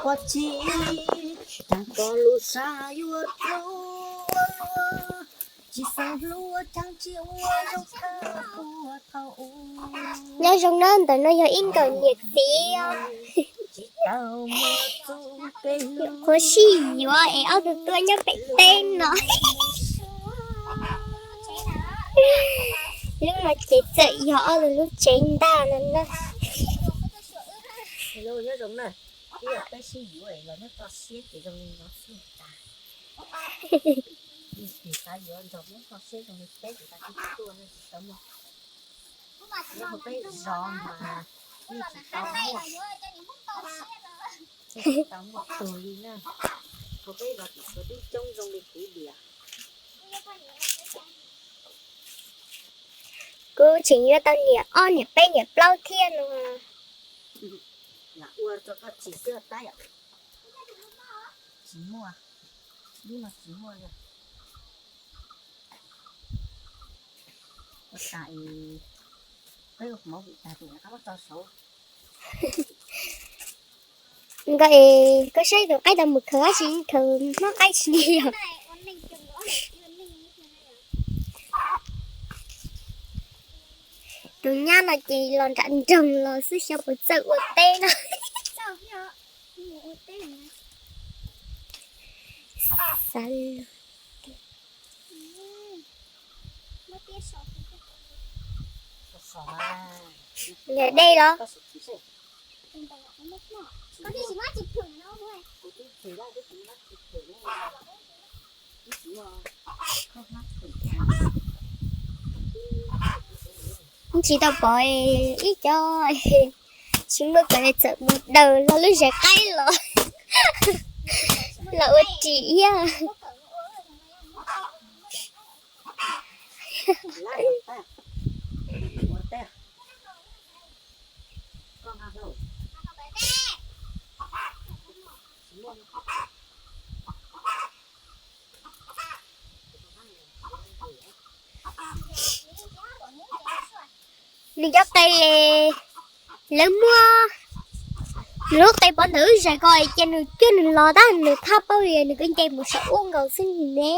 Ua tsi tag koj lub sab yuav dua, tsis xav hlub tseeb tsis ua zoo kawg puag thaum ub. Nyob zoo na, ntawm no yog ib nkawm niam txiv os. Qhuav sib yuav es ob tug tuaj nyob pem teb no. Lub no ces txawm yog ob tug lub tsev ntag no na. Nyob zoo na, ib yog peb sib yuav los nyob toj siab ces zoo li no xwb tas. Ib tug xav yuav nrog nyob toj siab zoo li peb ces tas twb tuaj ne, tsis tau muaj. Nyob hauv peb zos mas yeej tsis tau muaj, yeej tsis tau muaj tug li na. Hauv peb zos tsis tshua tub coob zoo li kuv diam. Kuv tseem yuav tau niam ob niam peb niam plaub thiab no. Lam ua rau koj tsis xwb tab yom. Tsis muaj, lub no tsis muaj li. Ua tas es peb ua hmoov vim tas tus rov qab muab tso saud. Nkawd es koj saib tus qaib tau mus khaws dab tsi, khaws hmob qaib tsis li os. Tus nyab no ces los nram nroog los xwb xyov puas txawj ua teb no. Xav lus. Yog dej los? Tsis tau pom ib co tsis muaj kev txawm mus daws los lub zes qaib los, los ua ris iab. Nws cov qe, lawv muab nws lub qe pov ntawm lub zes ko ces nws cuab nws los tab nws thab paub li nws kwv nce mus saum ub nkaus xwb ne.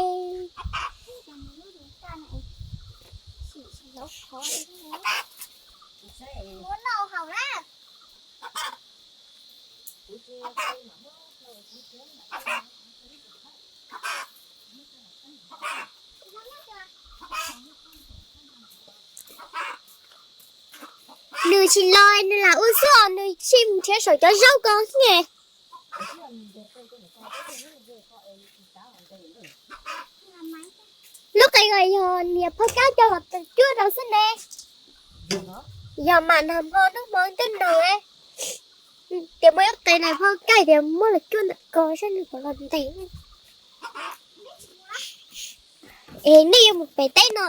Nws tsis los nws lam ua xwb os, nws tsis mus nrhiav saum cov zaub ko xwb ne. Lub qe ko yog niam phauj Kab coj los cuab rau xwb ne. Yog mam nag hmo hnub hmo ntuj nag, tias muaj ib qe niam phauj Kab tias muab los cuab ntawm ko saib nws puas los ntes. Es nej yuav mus pem teb no?